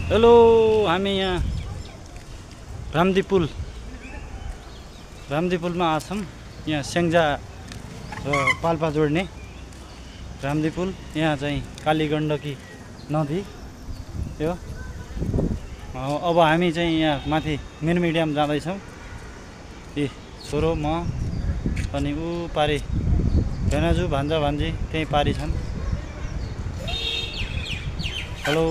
Hello, हामी यहाँ रामदीपुलमा आछौँ। यहाँ स्याङ्जा र पाल्पा जोड्ने रामदीपुल। यहाँ चाहिँ कालीगण्डकी नदी यो। अब हामी चाहिँ यहाँ माथि मिरमिडियम जाँदैछौँ। ए छोरो म अनि ऊ पारी भेनाजु भान्जा भान्जी त्यहीँ पारी छन्। हेलो,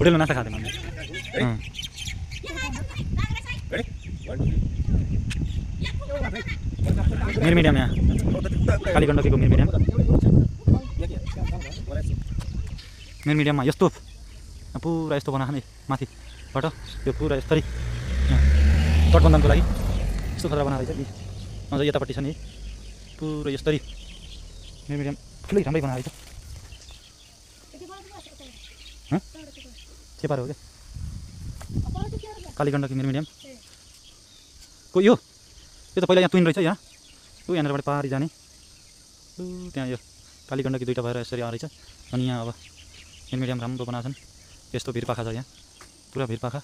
होटेलमा नास्ता खाँदैन मिरमिडियम यहाँ कालीगण्डकीको मिरमिडियममा यस्तो पुरा यस्तो बनाएको नि माथिबाट त्यो पुरा यस्तरी तटबन्धनको लागि यस्तो खतरा बनाएको रहेछ। अझ यतापट्टि छ नि पुरा यस्तरी मिरमिडियम ठुलै राम्रै बनाएको रहेछ। चेपारो हो क्या कालीगण्डकी मिरमिडियम को यो त पहिला यहाँ तुइन रहेछ। यहाँ ऊ यहाँनिरबाट पारी जाने त्यहाँ यो कालीगण्डकी दुईवटा भएर यसरी आएको रहेछ। अनि यहाँ अब मिरमिडियम राम्रो बनाएको छन्। यस्तो भिरपाखा छ यहाँ पुरा भिरपाखा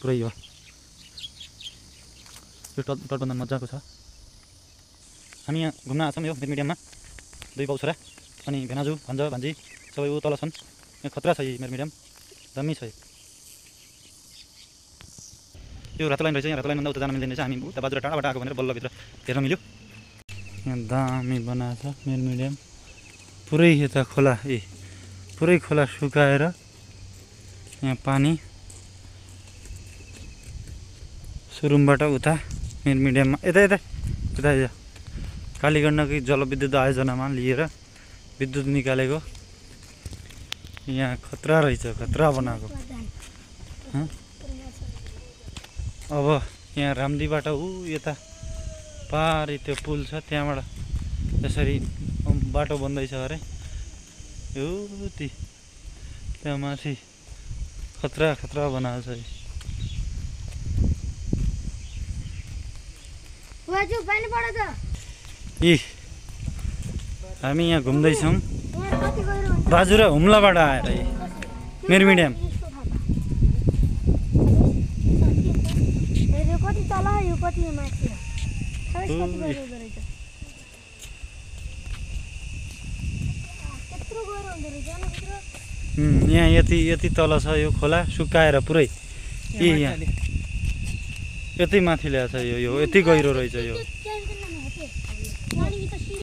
पुरै हो। यो तटबन्धन मजाको छ। हामी यहाँ घुम्न आएको छौँ यो मिरमिडियममा। दुई बाउ छोरा अनि भेनाजु भान्जा भान्जी सबै ऊ तल छन्। यहाँ खतरा छ यो मिरमिडियम, दामी छ। यो रातो लाइन रहेछ। यहाँ रातो लाइनभन्दा उता जान मिल्दैन रहेछ। हामी उता बाजुरा टाढाबाट आएको भनेर बल्ल भित्र हेर्न मिल्यो। यहाँ दामी बनाएको छ मिरमिडियम। पुरै यता खोला पुरै खोला सुकाएर यहाँ पानी सुरुमबाट उता मिरमिडियममा यता कालीगण्डकी जलविद्युत आयोजनामा लिएर विद्युत निकालेको। यहाँ खतरा रहेछ, खतरा बनाएको। अब यहाँ रामदीबाट यता पारी त्यो पुल छ त्यहाँबाट यसरी बाटो बन्दैछ अरे। यो त्यहाँ माथि खतरा बनाएको छ। हामी यहाँ घुम्दैछौँ बाजुरा हुम्लाबाट आएर मिरमिडियम। यहाँ यति तल छ यो खोला सुकाएर पुरै यहाँ यति माथि ल्याएको छ। यो यति गहिरो रहेछ यो।